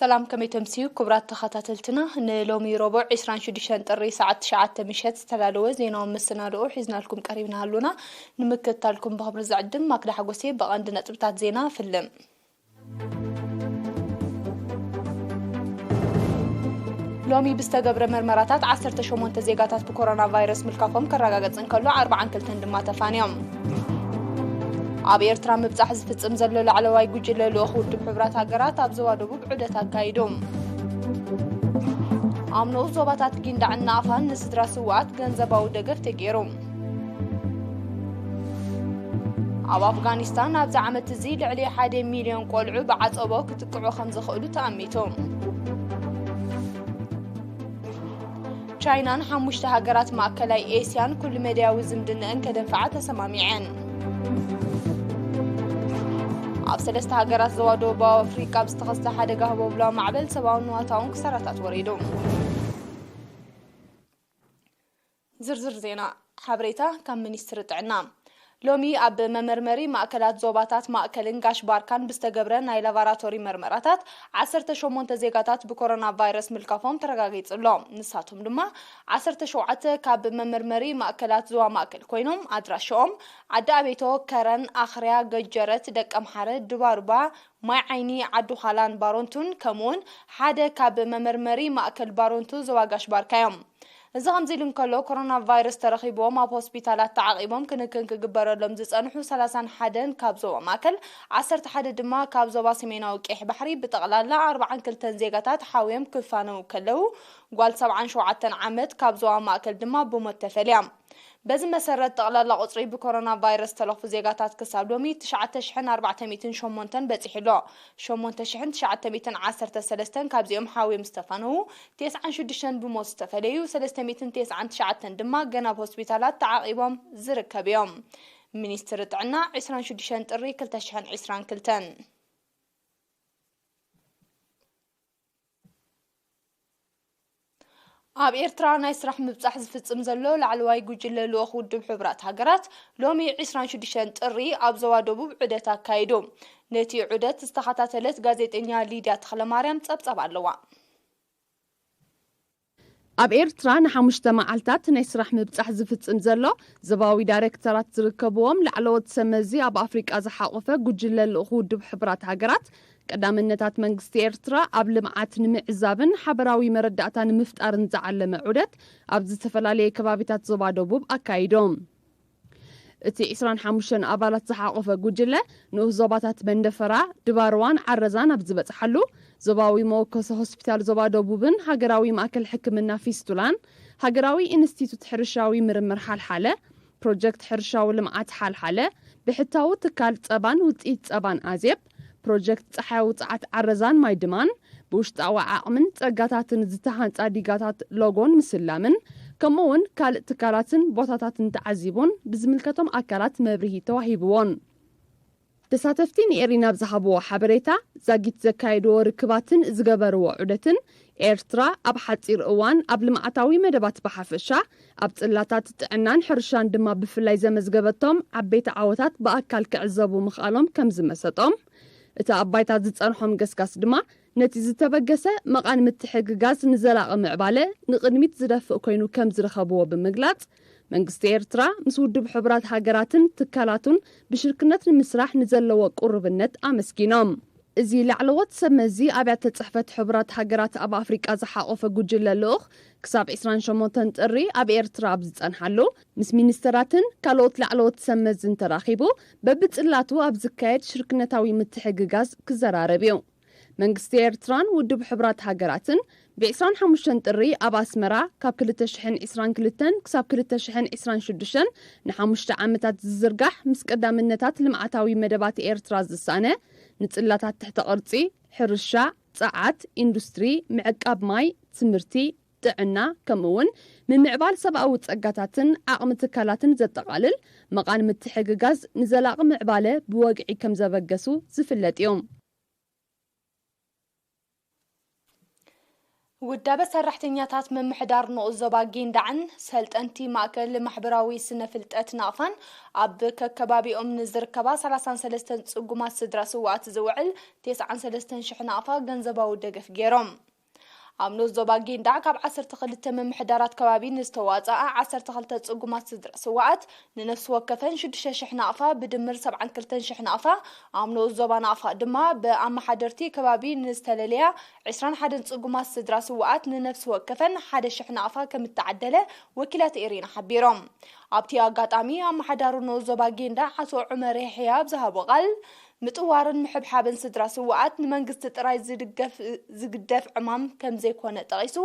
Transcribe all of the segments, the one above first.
ሰላም፣ ከመይ ተምስዩ ክቡራት ተኸታተልትና? ንሎሚ ረቡዕ ዕስራን ሽዱሽተን ጥሪ ሰዓት ትሽዓተ ምሸት ዝተዳለወ ዜናዊ መሰናድኦ ሒዝናልኩም ቀሪብና ኣሉና። ንምክትታልኩም ብኽብሪ ዝዕድም ማክዳ ሓጎሴ። ብቐንዲ ነጥብታት ዜና ፍልም። ሎሚ ብዝተገብረ መርመራታት ዓሰርተ ሸሞንተ ዜጋታት ብኮሮና ቫይረስ ምልካፎም ከረጋገጽ እንከሎ፣ ኣርባዓን ክልተን ድማ ተፋንዮም። ኣብ ኤርትራ ምብጻሕ ዝፍጽም ዘሎ ላዕለዋይ ጉጅለ ልኡኽ ውድብ ሕቡራት ሃገራት ኣብ ዞባ ደቡብ ዑደት ኣካይዱ። ኣብ ንኡስ ዞባታት ጊንዳዕን ናቕፋን ንስድራ ስውኣት ገንዘባዊ ደገፍ ተገይሩ። ኣብ ኣፍጋኒስታን ኣብዚ ዓመት እዚ ልዕሊ ሓደ ሚልዮን ቆልዑ ብዓጸቦ ክጥቅዑ ከም ዝኽእሉ ተኣሚቱ። ቻይናን ሓሙሽተ ሃገራት ማእከላይ ኤስያን ኩሉ መዳያዊ ዝምድነአን ከደንፍዓ ተሰማሚዐን። ኣብ ሰለስተ ሃገራት ዞባ ደቡባዊ ኣፍሪቃ ብዝተኸስተ ሓደጋ ህቦብላዊ ማዕበል ሰብኣውን ንዋታውን ክሳራታት ወሪዱ። ዝርዝር ዜና። ሓበሬታ ካብ ሚኒስትሪ ጥዕና። ሎሚ ኣብ መመርመሪ ማእከላት ዞባታት ማእከልን ጋሽ ባርካን ብዝተገብረ ናይ ላቫራቶሪ መርመራታት ዓሰርተ ሸሞንተ ዜጋታት ብኮሮና ቫይረስ ምልካፎም ተረጋጊጹ ኣሎ። ንሳቶም ድማ ዓሰርተ ሸውዓተ ካብ መመርመሪ ማእከላት ዞባ ማእከል ኮይኖም፣ ኣድራሻኦም ዓዲ ኣቤቶ፣ ከረን፣ ኣኽርያ፣ ገጀረት፣ ደቀምሓረ፣ ድባርባ፣ ማይ ዓይኒ፣ ዓዲ ዃላን ባሮንቱን፣ ከምኡውን ሓደ ካብ መመርመሪ ማእከል ባሮንቱ ዞባ ጋሽ ባርካ እዮም። እዚ ከምዚ ኢሉ እንከሎ፣ ኮሮና ቫይረስ ተረኺብዎም ኣብ ሆስፒታላት ተዓቒቦም ክንክን ክግበረሎም ዝጸንሑ ሰላሳን ሓደን ካብ ዞባ ማእከል፣ ዓሰርተ ሓደ ድማ ካብ ዞባ ሰሜናዊ ቀይሕ ባሕሪ፣ ብጠቕላላ ኣርባዓን ክልተን ዜጋታት ሓውዮም ክፋነዉ ከለዉ፣ ጓል ሰብዓን ሸውዓተን ዓመት ካብ ዞባ ማእከል ድማ ብሞት ተፈልያ። በዚ መሰረት፣ ጠቕላላ ቁጽሪ ብኮሮና ቫይረስ ዝተለኽፉ ዜጋታት ክሳብ ሎሚ ትሽዓተ ሽሕን ኣርባዕተ ሚእትን ሸሞንተን በጺሑ ኣሎ። ሸሞንተ ሽሕን ትሽዓተ ሚእትን ዓሰርተ ሰለስተን ካብዚኦም ሓውዮም ዝተፋነዉ፣ ተስዓን ሽዱሽተን ብሞት ዝተፈለዩ፣ ሰለስተ ሚእትን ተስዓን ትሽዓተን ድማ ገና ኣብ ሆስፒታላት ተዓቒቦም ዝርከብ እዮም። ሚኒስትሪ ጥዕና፣ ዕስራን ሽዱሽተን ጥሪ ክልተ ሽሕን ዕስራን ክልተን። ኣብ ኤርትራ ናይ ስራሕ ምብጻሕ ዝፍጽም ዘሎ ላዕለዋይ ጉጅለ ልኡኽ ውድብ ሕቡራት ሃገራት፣ ሎሚ ዕስራን ሽዱሽተን ጥሪ ኣብ ዞባ ደቡብ ዑደት ኣካይዱ። ነቲ ዑደት ዝተኸታተለት ጋዜጠኛ ሊድያ ተኽለማርያም ጸብጻብ ኣለዋ። ኣብ ኤርትራ ንሓሙሽተ መዓልታት ናይ ስራሕ ምብጻሕ ዝፍጽም ዘሎ፣ ዞባዊ ዳይሬክተራት ዝርከብዎም ላዕለዎት ሰብ መዚ ኣብ ኣፍሪቃ ዝሓቖፈ ጉጅለ ልኡኽ ውድብ ሕቡራት ሃገራት፣ ቀዳምነታት መንግስቲ ኤርትራ ኣብ ልምዓት ንምዕዛብን ሓበራዊ መረዳእታ ንምፍጣርን ዝዓለመ ዑደት ኣብ ዝተፈላለየ ከባቢታት ዞባ ደቡብ ኣካይዶም። እቲ ዕስራን ሓሙሽተን ኣባላት ዝሓቖፈ ጉጅለ፣ ንኡስ ዞባታት መንደፈራ፣ ድባርዋን ዓረዛን ኣብ ዝበጽሓሉ፣ ዞባዊ መወከሲ ሆስፒታል ዞባ ደቡብን ሃገራዊ ማእከል ሕክምና ፊስቱላን፣ ሃገራዊ ኢንስቲቱት ሕርሻዊ ምርምር ሓልሓለ፣ ፕሮጀክት ሕርሻዊ ልምዓት ሓልሓለ፣ ብሕታዊ ትካል ጸባን ውጽኢት ጸባን ኣዜብ፣ ፕሮጀክት ጸሓያዊ ጸዓት ዓረዛን ማይ ድማን፣ ብውሽጣዊ ዓቕምን ጸጋታትን ዝተሃንጻ ዲጋታት ሎጎን ምስላምን፣ ከምኡ እውን ካልእ ትካላትን ቦታታትን ተዓዚቡን ብዝምልከቶም ኣካላት መብርሂ ተዋሂብዎን። ተሳተፍቲ ንኤሪና ኣብ ዝሃብዎ ሓበሬታ፣ ዛጊት ዘካየድዎ ርክባትን ዝገበርዎ ዑደትን፣ ኤርትራ ኣብ ሓጺር እዋን ኣብ ልምዓታዊ መደባት ብሓፈሻ፣ ኣብ ጽላታት ጥዕናን ሕርሻን ድማ ብፍላይ ዘመዝገበቶም ዓበይቲ ዓወታት ብኣካል ክዕዘቡ ምኽኣሎም ከም ዝመሰጦም፣ እቲ ኣብ ባይታ ዝጸንሖም ገስጋስ ድማ፣ ነቲ ዝተበገሰ መቓን ምትሕግጋዝ ንዘላቒ ምዕባለ ንቕድሚት ዝደፍእ ኮይኑ ከም ዝረኸብዎ ብምግላጽ፣ መንግስቲ ኤርትራ ምስ ውድብ ሕቡራት ሃገራትን ትካላቱን ብሽርክነት ንምስራሕ ንዘለዎ ቅሩብነት ኣመስጊኖም። እዚ ላዕለዎት ሰብ መዚ ኣብያተ ጽሕፈት ሕቡራት ሃገራት ኣብ ኣፍሪቃ ዝሓቖፈ ጉጅለ ልኡኽ፣ ክሳብ ዕስራን ሸሞንተን ጥሪ ኣብ ኤርትራ ኣብ ዝጸንሓሉ፣ ምስ ሚኒስተራትን ካልኦት ላዕለዎት ሰብ መዝን ተራኺቡ፣ በብጽላቱ ኣብ ዝካየድ ሽርክነታዊ ምትሕግጋዝ ክዘራረብ እዩ። መንግስቲ ኤርትራን ውድብ ሕቡራት ሃገራትን፣ ብ ዕስራን ሓሙሽተን ጥሪ ኣብ ኣስመራ፣ ካብ ክልተ ሽሕን ዕስራን ክልተን ክሳብ ክልተ ሽሕን ዕስራን ሽዱሽተን ንሓሙሽተ ዓመታት ዝዝርጋሕ፣ ምስ ቀዳምነታት ልምዓታዊ መደባት ኤርትራ ዝሳነ፣ ንጽላታት ትሕተ ቅርጺ፣ ሕርሻ፣ ጸዓት፣ ኢንዱስትሪ፣ ምዕቃብ ማይ፣ ትምህርቲ፣ ጥዕና፣ ከምኡ እውን ምምዕባል ሰብኣዊ ጸጋታትን ዓቕሚ ትካላትን ዘጠቓልል፣ መቓን ምትሕግጋዝ ንዘላቒ ምዕባለ ብወግዒ ከም ዘበገሱ ዝፍለጥ እዩ። ውዳበ ሰራሕተኛታት ምምሕዳር ንኡስ ዞባ ጊንዳዕን ሰልጠንቲ ማእከል ማሕበራዊ ስነ ፍልጠት ናቕፋን ኣብ ከከባቢኦም ንዝርከባ ሰላሳን ሰለስተን ጽጉማት ስድራ ስውኣት ዝውዕል ተስዓን ሰለስተን ሽሕ ናቕፋ ገንዘባዊ ደገፍ ገይሮም። ኣብ ንኡስ ዞባ ጊንዳዕ ካብ ዓሰርተ ክልተ ምምሕዳራት ከባቢ ንዝተዋጽኣ ዓሰርተ ክልተ ጽጉማት ስድራ ስውኣት ንነፍሲ ወከፈን ሽዱሽተ ሽሕ ናቕፋ ብድምር ሰብዓን ክልተን ሽሕ ናቕፋ፣ ኣብ ንኡስ ዞባ ናቕፋ ድማ ብኣመሓደርቲ ከባቢ ንዝተለለያ ዕስራን ሓደን ጽጉማት ስድራ ስውኣት ንነፍሲ ወከፈን ሓደ ሽሕ ናቕፋ ከም እተዓደለ ወኪላት ኤሪና ሓቢሮም። ኣብቲ ኣጋጣሚ ኣመሓዳሪ ንኡስ ዞባ ጊንዳዕ ኣቶ ዑመር የሕያ ኣብ ዝሃቦ ቃል፣ ምጥዋርን ምሕብሓብን ስድራ ስውኣት ንመንግስቲ ጥራይ ዝድገፍ፣ ዝግደፍ ዕማም ከም ዘይኮነ ጠቒሱ፣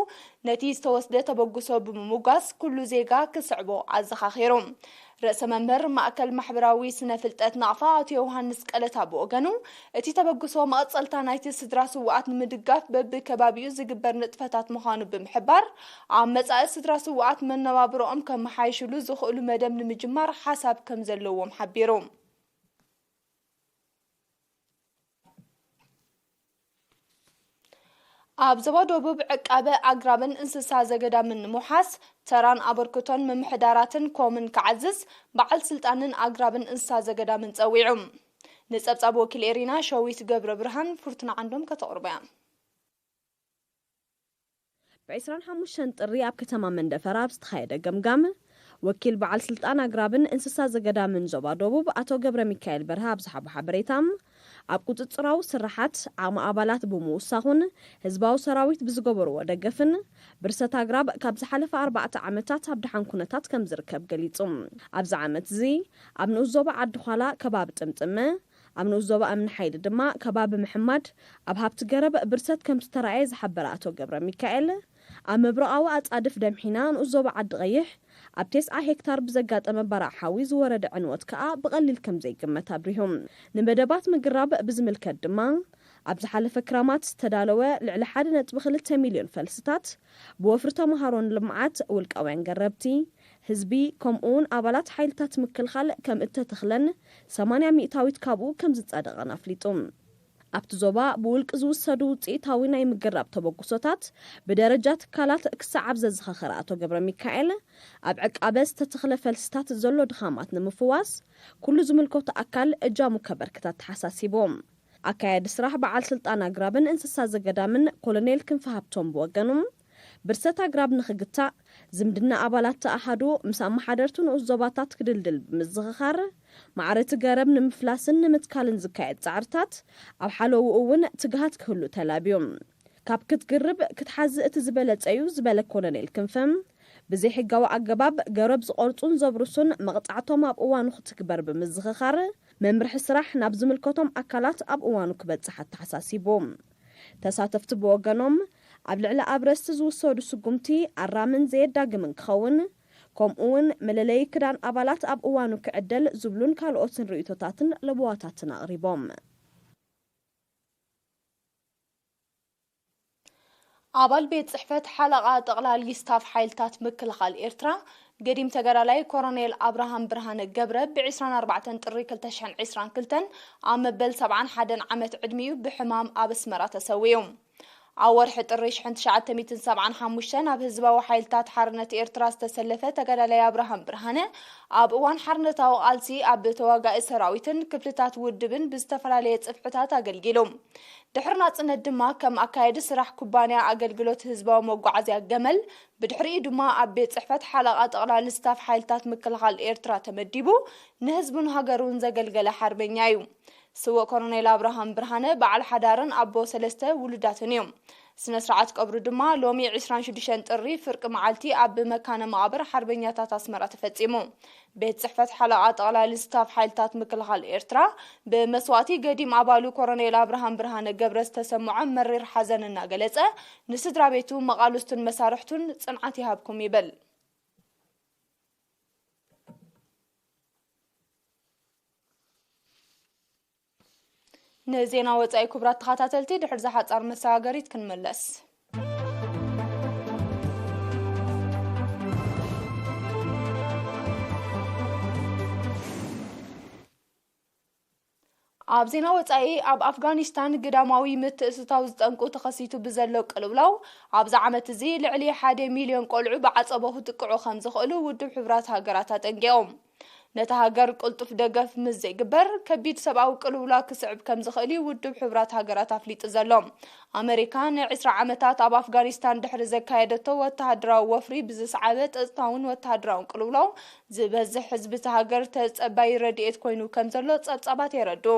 ነቲ ዝተወስደ ተበግሶ ብምምጓስ ኩሉ ዜጋ ክስዕቦ ኣዘኻኺሩ። ርእሰ መምህር ማእከል ማሕበራዊ ስነ ፍልጠት ናቕፋ ኣቶ ዮሃንስ ቀለታ ብወገኑ፣ እቲ ተበግሶ መቐጸልታ ናይቲ ስድራ ስውኣት ንምድጋፍ በብከባቢኡ ዝግበር ንጥፈታት ምዃኑ ብምሕባር፣ ኣብ መጻኢ ስድራ ስውኣት መነባብሮኦም ከመሓይሽሉ ዝኽእሉ መደብ ንምጅማር ሓሳብ ከም ዘለዎም ሓቢሩ። ኣብ ዞባ ደቡብ ዕቃበ ኣግራብን እንስሳ ዘገዳምን ንምውሓስ ተራን ኣበርክቶን ምምሕዳራትን ኮምን ክዓዝዝ በዓል ስልጣንን ኣግራብን እንስሳ ዘገዳምን ጸዊዑ። ንጸብጻብ ወኪል ኤሪና ሸዊት ገብረ ብርሃን ፍርቱና ዓንዶም ከተቕርቦ እያ። ብዕስራን ሓሙሽተን ጥሪ ኣብ ከተማ መንደፈራ ኣብ ዝተኻየደ ገምጋም፣ ወኪል በዓል ስልጣን ኣግራብን እንስሳ ዘገዳምን ዞባ ደቡብ ኣቶ ገብረ ሚካኤል በርሀ ኣብ ዝሃቦ ሓበሬታ፣ ኣብ ቁጽጽራዊ ስራሓት ዓቕሚ ኣባላት ብምውሳኹን ህዝባዊ ሰራዊት ብዝገበርዎ ደገፍን ብርሰት ኣግራብ ካብ ዝሓለፈ ኣርባዕተ ዓመታት ኣብ ደሓን ኩነታት ከም ዝርከብ ገሊጹ። ኣብዚ ዓመት እዚ ኣብ ንኡስ ዞባ ዓዲ ዃላ ከባቢ ጥምጥመ፣ ኣብ ንኡስ ዞባ እምኒ ሓይሊ ድማ ከባቢ ምሕማድ ኣብ ሃብቲ ገረብ ብርሰት ከም ዝተራእየ ዝሓበረ ኣቶ ገብረ ሚካኤል፣ ኣብ ምብራቓዊ ኣጻድፍ ደምሒና ንኡስ ዞባ ዓዲ ቀይሕ ኣብ ተስዓ ሄክታር ብዘጋጠመ ባርዕ ሓዊ ዝወረደ ዕንወት ከኣ ብቐሊል ከም ዘይግመት ኣብሪሁ። ንመደባት ምግራብ ብዝምልከት ድማ፣ ኣብ ዝሓለፈ ክራማት ዝተዳለወ ልዕሊ ሓደ ነጥቢ ክልተ ሚልዮን ፈልስታት ብወፍሪ ተምሃሮን ልምዓት ውልቃውያን ገረብቲ፣ ህዝቢ፣ ከምኡውን ኣባላት ሓይልታት ምክልኻል ከም እተተኽለን ሰማንያ ሚእታዊት ካብኡ ከም ዝጸደቐን ኣፍሊጡ። ኣብቲ ዞባ ብውልቂ ዝውሰዱ ውጽኢታዊ ናይ ምግራብ ተበግሶታት ብደረጃ ትካላት ክሰዓብ ዘዘኻኸረ ኣቶ ገብረ ሚካኤል፣ ኣብ ዕቃበ ዝተተኽለ ፈልስታት ዘሎ ድኻማት ንምፍዋስ ኩሉ ዝምልከቶ ኣካል እጃሙ ከበርክት ኣተሓሳሲቡ። ኣካያዲ ስራሕ በዓል ስልጣን ኣግራብን እንስሳ ዘገዳምን ኮሎኔል ክንፈ ሃብቶም ብወገኑ፣ ብርሰት ኣግራብ ንኽግታእ ዝምድና ኣባላት ኣሃዱ ምስ ኣመሓደርቲ ንኡስ ዞባታት ክድልድል ብምዝኽኻር፣ ማዕረ እቲ ገረብ ንምፍላስን ንምትካልን ዝካየድ ጻዕርታት ኣብ ሓለውኡ እውን ትግሃት ክህሉ ተላብዩ። ካብ ክትግርብ ክትሓዚ እቲ ዝበለጸ እዩ ዝበለ ኮሎኔል ክንፈ፣ ብዘይሕጋዊ ኣገባብ ገረብ ዝቖርጹን ዘብርሱን መቕጻዕቶም ኣብ እዋኑ ክትግበር ብምዝኽኻር፣ መምርሒ ስራሕ ናብ ዝምልከቶም ኣካላት ኣብ እዋኑ ክበጽሕ ኣተሓሳሲቡ። ተሳተፍቲ ብወገኖም፣ ኣብ ልዕሊ ኣብረስቲ ዝውሰዱ ስጉምቲ ኣራምን ዘየዳግምን ክኸውን፣ ከምኡውን መለለዪ ክዳን ኣባላት ኣብ እዋኑ ክዕደል ዝብሉን ካልኦትን ርእይቶታትን ለበዋታትን ኣቕሪቦም። ኣባል ቤት ጽሕፈት ሓለቓ ጠቕላሊ ስታፍ ሓይልታት ምክልኻል ኤርትራ፣ ገዲም ተጋዳላይ ኮሎኔል ኣብርሃም ብርሃነ ገብረ፣ ብ ዕስራን ኣርባዕተን ጥሪ ክልተ ሽሕን ዕስራን ክልተን ኣብ መበል ሰብዓን ሓደን ዓመት ዕድሚኡ ብሕማም ኣብ ኣስመራ ተሰዊኡ። ኣብ ወርሒ ጥሪ ሽሕን ትሽዓተ ሚእትን ሰብዓን ሓሙሽተን ኣብ ህዝባዊ ሓይልታት ሓርነት ኤርትራ ዝተሰለፈ ተጋዳላይ ኣብርሃም ብርሃነ፣ ኣብ እዋን ሓርነታዊ ቃልሲ ኣብ ተዋጋኢ ሰራዊትን ክፍልታት ውድብን ብዝተፈላለየ ጽፍሕታት ኣገልጊሉ። ድሕሪ ናጽነት ድማ ከም ኣካያዲ ስራሕ ኩባንያ ኣገልግሎት ህዝባዊ መጓዓዝያ ገመል፣ ብድሕሪኡ ድማ ኣብ ቤት ጽሕፈት ሓለቓ ጠቕላሊ ስታፍ ሓይልታት ምክልኻል ኤርትራ ተመዲቡ ንህዝቡን ሃገሩን ዘገልገለ ሓርበኛ እዩ። ስዉእ ኮሎኔል ኣብርሃም ብርሃነ በዓል ሓዳርን ኣቦ ሰለስተ ውሉዳትን እዩ። ስነ ስርዓት ቀብሩ ድማ ሎሚ ዕስራን ሽዱሽተን ጥሪ ፍርቂ መዓልቲ ኣብ መካነ መቓብር ሓርበኛታት ኣስመራ ተፈጺሙ። ቤት ጽሕፈት ሓለቓ ጠቕላሊ ስታፍ ሓይልታት ምክልኻል ኤርትራ፣ ብመስዋእቲ ገዲም ኣባሉ ኮሎኔል ኣብርሃም ብርሃነ ገብረ ዝተሰምዖ መሪር ሓዘን እናገለጸ፣ ንስድራ ቤቱ፣ መቓልስቱን መሳርሕቱን ጽንዓት ይሃብኩም ይብል። ንዜና ወጻኢ ክቡራት ተኸታተልቲ፣ ድሕሪ እዛ ሓጻር መሰጋገሪት ክንምለስ። ኣብ ዜና ወጻኢ፣ ኣብ ኣፍጋኒስታን ግዳማዊ ምትእስሳው ዝጠንቁ ተኸሲቱ ብዘሎ ቅልውላው፣ ኣብዚ ዓመት እዚ ልዕሊ ሓደ ሚልዮን ቆልዑ ብዓጸቦ ክጥቅዑ ከም ዝኽእሉ ውድብ ሕቡራት ሃገራት ኣጠንቂቑ። ነታ ሃገር ቅልጡፍ ደገፍ ምስ ዘይግበር፣ ከቢድ ሰብኣዊ ቅልውላው ክስዕብ ከም ዝኽእል እዩ ውድብ ሕቡራት ሃገራት ኣፍሊጡ ዘሎ። ኣመሪካ ንዕስራ ዓመታት ኣብ ኣፍጋኒስታን ድሕሪ ዘካየደቶ ወተሃደራዊ ወፍሪ ብዝሰዓበ ጸጥታውን ወተሃደራውን ቅልውላው፣ ዝበዝሕ ህዝቢ እታ ሃገር ተጸባዪ ረድኤት ኮይኑ ከም ዘሎ ጸብጻባት የረድኡ።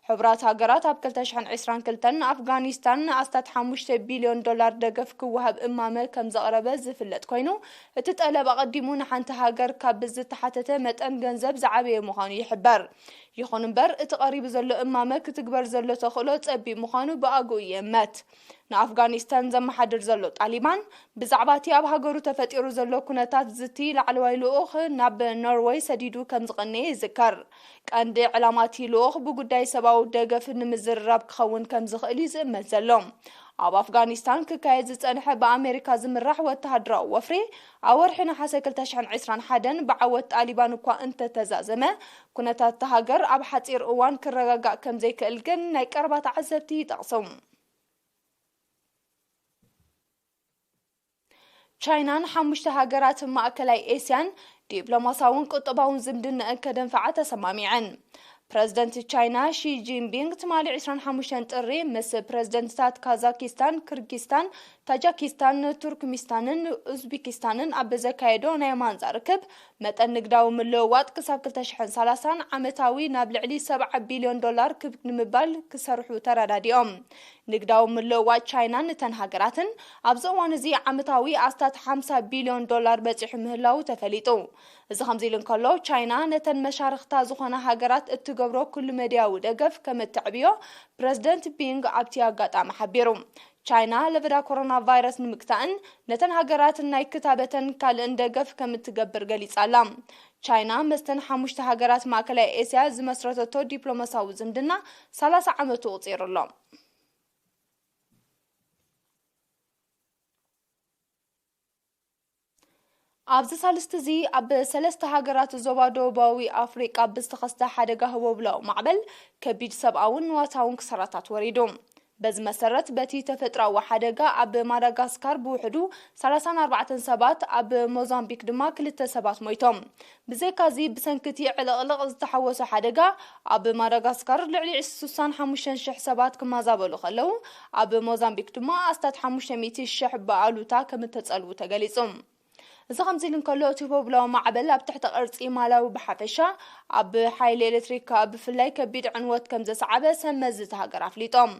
ሕቡራት ሃገራት ኣብ ክልተ ሽሕን ዕስራን ክልተን ንኣፍጋኒስታን ኣስታት ሓሙሽተ ቢልዮን ዶላር ደገፍ ክወሃብ እማመ ከም ዘቕረበ ዝፍለጥ ኮይኑ፣ እቲ ጠለብ ኣቐዲሙ ንሓንቲ ሃገር ካብ ዝተሓተተ መጠን ገንዘብ ዝዓበየ ምዃኑ ይሕበር። ይኹን እምበር፣ እቲ ቀሪቡ ዘሎ እማመ ክትግበር ዘሎ ተኽእሎ ጸቢብ ምዃኑ ብኣግኡ ይእመት። ንኣፍጋኒስታን ዘመሓድር ዘሎ ጣሊባን፣ ብዛዕባ እቲ ኣብ ሃገሩ ተፈጢሩ ዘሎ ኩነታት ዝቲ ላዕለዋይ ልኡኽ ናብ ኖርወይ ሰዲዱ ከም ዝቐነየ ይዝከር። ቀንዲ ዕላማ እቲ ልኡኽ ብጉዳይ ሰብኣዊ ደገፍ ንምዝርራብ ክኸውን ከም ዝኽእል እዩ ዝእመት ዘሎ። ኣብ ኣፍጋኒስታን ክካየድ ዝጸንሐ ብኣሜሪካ ዝምራሕ ወተሃደራዊ ወፍሪ፣ ኣብ ወርሒ ነሓሰ ክልተ ሽሕን ዕስራን ሓደን ብዓወት ጣሊባን እኳ እንተተዛዘመ፣ ኩነታት እታ ሃገር ኣብ ሓጺር እዋን ክረጋጋእ ከም ዘይክእል ግን ናይ ቀረባ ተዓዘብቲ ይጠቕሱ። ቻይናን ሓሙሽተ ሃገራት ማእከላይ ኤስያን ዲፕሎማሳውን ቁጠባውን ዝምድናኣን ከደንፍዓ ተሰማሚዐን። ፕረዚደንት ቻይና ሺ ጂንፒንግ ትማሊ ዕስራን ሓሙሽተን ጥሪ ምስ ፕረዚደንትታት ካዛኪስታን፣ ክርጊስታን፣ ታጃኪስታን፣ ቱርክሚስታንን ኡዝቤኪስታንን ኣብ ዘካየዶ ናይ ማንጻ ርክብ፣ መጠን ንግዳዊ ምልውዋጥ ክሳብ ክልተ ሽሕን ሰላሳን ዓመታዊ ናብ ልዕሊ ሰብዓ ቢልዮን ዶላር ክብ ንምባል ክሰርሑ ተረዳዲኦም። ንግዳዊ ምልውዋጥ ቻይናን እተን ሃገራትን ኣብዚ እዋን እዚ ዓመታዊ ኣስታት ሓምሳ ቢልዮን ዶላር በጺሑ ምህላዉ ተፈሊጡ። እዚ ከምዚ ኢሉ እንከሎ፣ ቻይና ነተን መሻርኽታ ዝኾና ሃገራት እትገብሮ ኩሉ መድያዊ ደገፍ ከም እተዕብዮ ፕረዚደንት ፒንግ ኣብቲ ኣጋጣሚ ሓቢሩ። ቻይና ለበዳ ኮሮና ቫይረስ ንምግታእን ነተን ሃገራት ናይ ክታበተን ካልእን ደገፍ ከም እትገብር ገሊጻ ኣላ። ቻይና መስተን ሓሙሽተ ሃገራት ማእከላይ ኤስያ ዝመስረተቶ ዲፕሎማሳዊ ዝምድና ሰላሳ ዓመቱ ኣቑጺሩ ኣሎ። ኣብዚ ሳልስቲ እዚ ኣብ ሰለስተ ሃገራት ዞባ ደቡባዊ ኣፍሪቃ ብዝተኸስተ ሓደጋ ህቦብላዊ ማዕበል ከቢድ ሰብኣውን ንዋታውን ክሳራታት ወሪዱ። በዚ መሰረት፣ በቲ ተፈጥሮኣዊ ሓደጋ ኣብ ማዳጋስካር ብውሕዱ ሰላሳን ኣርባዕተን ሰባት፣ ኣብ ሞዛምቢክ ድማ ክልተ ሰባት ሞይቶም። ብዘይካዚ፣ ብሰንኪ እቲ ዕልቕልቕ ዝተሓወሶ ሓደጋ፣ ኣብ ማዳጋስካር ልዕሊ ስሳን ሓሙሽተን ሽሕ ሰባት ክመዛበሉ ከለዉ፣ ኣብ ሞዛምቢክ ድማ ኣስታት ሓሙሽተ ሚእቲ ሽሕ ብኣሉታ ከም እተጸልዉ ተገሊጹ። እዚ ከምዚ ኢሉ እንከሎ፣ እቲ ህቦብላዊ ማዕበል ኣብ ትሕቲ ቅርጺ ማላዊ ብሓፈሻ፣ ኣብ ሓይሊ ኤሌክትሪክ ከኣ ብፍላይ ከቢድ ዕንወት ከም ዘስዓበ ሰብ መዚ እታ ሃገር ኣፍሊጦም።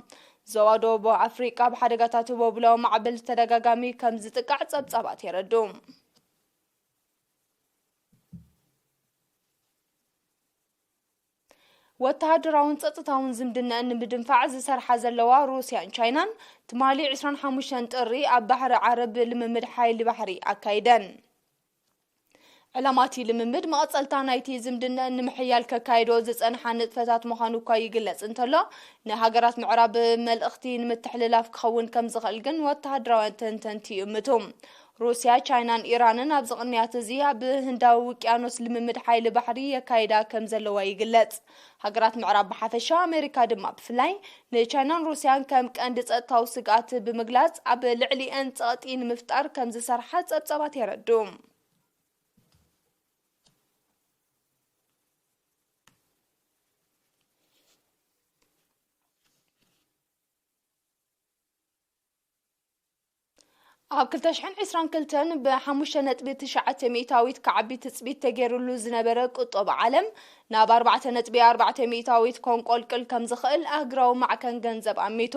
ዞባ ደቡብ ኣፍሪቃ ብሓደጋታት ህቦብላዊ ማዕበል ተደጋጋሚ ከም ዝጥቃዕ ጸብጻባት የረድኡ። ወተሃደራውን ጸጥታውን ዝምድናኣን ንምድንፋዕ ዝሰርሓ ዘለዋ ሩስያን ቻይናን፣ ትማሊ ዕስራን ሓሙሽተን ጥሪ ኣብ ባሕሪ ዓረብ ልምምድ ሓይሊ ባሕሪ ኣካይደን። ዕላማ እቲ ልምምድ መቐጸልታ ናይቲ ዝምድናኣን ንምሕያል ከካይዶ ዝጸንሓ ንጥፈታት ምዃኑ እኳ ይግለጽ እንተሎ፣ ንሃገራት ምዕራብ መልእኽቲ ንምትሕልላፍ ክኸውን ከም ዝኽእል ግን ወተሃደራውያን ተንተንቲ ይእምቱ። ሩስያ፣ ቻይናን ኢራንን ኣብዚ ቅንያት እዚ ኣብ ህንዳዊ ውቅያኖስ ልምምድ ሓይሊ ባሕሪ የካይዳ ከም ዘለዋ ይግለጽ። ሃገራት ምዕራብ ብሓፈሻ፣ ኣሜሪካ ድማ ብፍላይ፣ ንቻይናን ሩስያን ከም ቀንዲ ጸጥታዊ ስግኣት ብምግላጽ፣ ኣብ ልዕሊአን ጸቕጢ ንምፍጣር ከም ዝሰርሓ ጸብጻባት የረድኡ። ኣብ ክልተ ሽሕን ዕስራን ክልተን ብሓሙሽተ ነጥቢ ትሽዓተ ሚእታዊት ክዓቢ ትጽቢት ተገይሩሉ ዝነበረ ቁጠባ ዓለም፣ ናብ ኣርባዕተ ነጥቢ ኣርባዕተ ሚእታዊት ከንቆልቅል ከም ዝኽእል ኣህጉራዊ ማዕከን ገንዘብ ኣሚቱ።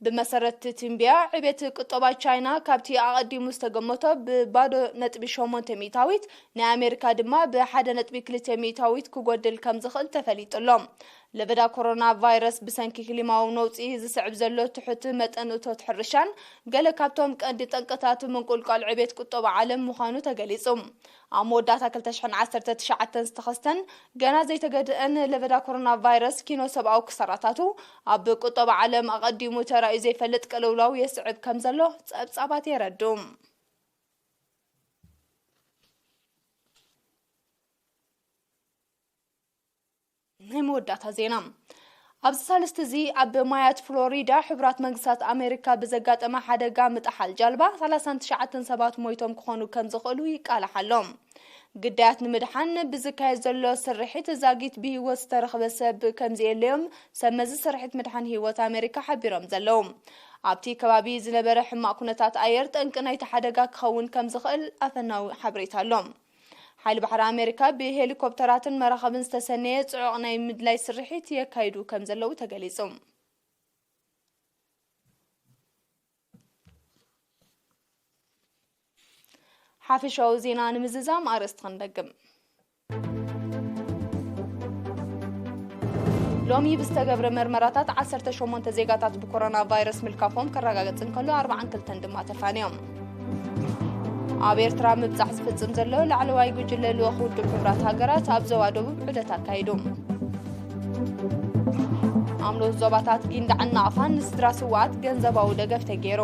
ብመሰረት እቲ ትንበያ፣ ዕቤት ቁጠባ ቻይና ካብቲ ኣቐዲሙ ዝተገመቶ ብባዶ ነጥቢ ሸሞንተ ሚእታዊት፣ ናይ ኣሜሪካ ድማ ብሓደ ነጥቢ ክልተ ሚእታዊት ክጎድል ከም ዝኽእል ተፈሊጡ ኣሎ። ለበዳ ኮሮና ቫይረስ ብሰንኪ ክሊማዊ ነውጺ ዝስዕብ ዘሎ ትሑት መጠን እቶት ሕርሻን ገለ ካብቶም ቀንዲ ጠንቅታት ምንቁልቋል ዕቤት ቁጠባ ዓለም ምዃኑ ተገሊጹ። ኣብ መወዳእታ ክልተ ሽሕን ዓሰርተ ትሽዓተን ዝተኸስተን ገና ዘይተገድአን ለበዳ ኮሮና ቫይረስ ኪኖ ሰብኣዊ ክሳራታቱ፣ ኣብ ቁጠባ ዓለም ኣቐዲሙ ተራእዩ ዘይፈልጥ ቅልውላው የስዕብ ከም ዘሎ ጸብጻባት የረድኡ። ናይ መወዳእታ ዜና። ኣብዚ ሳልስቲ እዚ ኣብ ማያት ፍሎሪዳ ሕቡራት መንግስታት ኣሜሪካ ብዘጋጠመ ሓደጋ ምጥሓል ጃልባ ሰላሳን ትሽዓተን ሰባት ሞይቶም ክኾኑ ከም ዝኽእሉ ይቃላሕ ኣሎ። ግዳያት ንምድሓን ብዝካየድ ዘሎ ስርሒት ዛጊት ብህይወት ዝተረኽበ ሰብ ከም ዘየለዮም ሰብ መዚ ስርሒት ምድሓን ህይወት ኣሜሪካ ሓቢሮም ዘለዉ። ኣብቲ ከባቢ ዝነበረ ሕማቕ ኩነታት ኣየር ጠንቂ ናይቲ ሓደጋ ክኸውን ከም ዝኽእል ኣፈናዊ ሓበሬታ ኣሎ። ሓይሊ ባሕሪ ኣሜሪካ ብሄሊኮፕተራትን መራኸብን ዝተሰነየ ጽዑቕ ናይ ምድላይ ስርሒት የካይዱ ከም ዘለዉ ተገሊጹ። ሓፈሻዊ ዜና ንምዝዛም ኣርእስቲ ክንደግም። ሎሚ ብዝተገብረ መርመራታት ዓሰርተ ሸሞንተ ዜጋታት ብኮሮና ቫይረስ ምልካፎም ከረጋገጽ እንከሎ ኣርባዓን ክልተን ድማ ተፋንዮም። ኣብ ኤርትራ ምብጻሕ ዝፍጽም ዘሎ ላዕለዋይ ጉጅለ ልኡኽ ውድብ ሕቡራት ሃገራት ኣብ ዞባ ደቡብ ዑደት ኣካይዱ። ኣብ ንኡስ ዞባታት ጊንዳዕን ናቕፋን ንስድራ ስውኣት ገንዘባዊ ደገፍ ተገይሩ።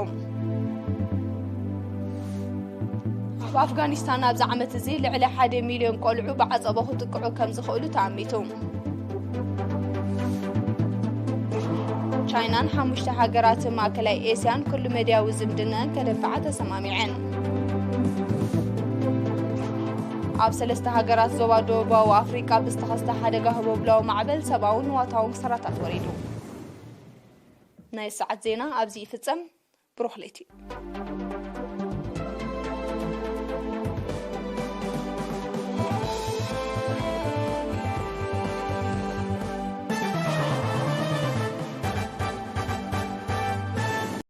ኣብ ኣፍጋኒስታን ኣብዚ ዓመት እዚ ልዕሊ ሓደ ሚልዮን ቆልዑ ብዓጸቦ ክጥቅዑ ከም ዝኽእሉ ተኣሚቱ። ቻይናን ሓሙሽተ ሃገራት ማእከላይ ኤስያን ኩሉ መድያዊ ዝምድነን ከደፍዓ ተሰማሚዐን። ኣብ ሰለስተ ሃገራት ዞባ ደቡባዊ ኣፍሪቃ ብዝተኸስተ ሓደጋ ህቦብላዊ ማዕበል ሰብኣውን ንዋታውን ክሳራታት ወሪዱ። ናይ ሰዓት ዜና ኣብዚ ይፍጸም። ብሩኽ ለይቲ።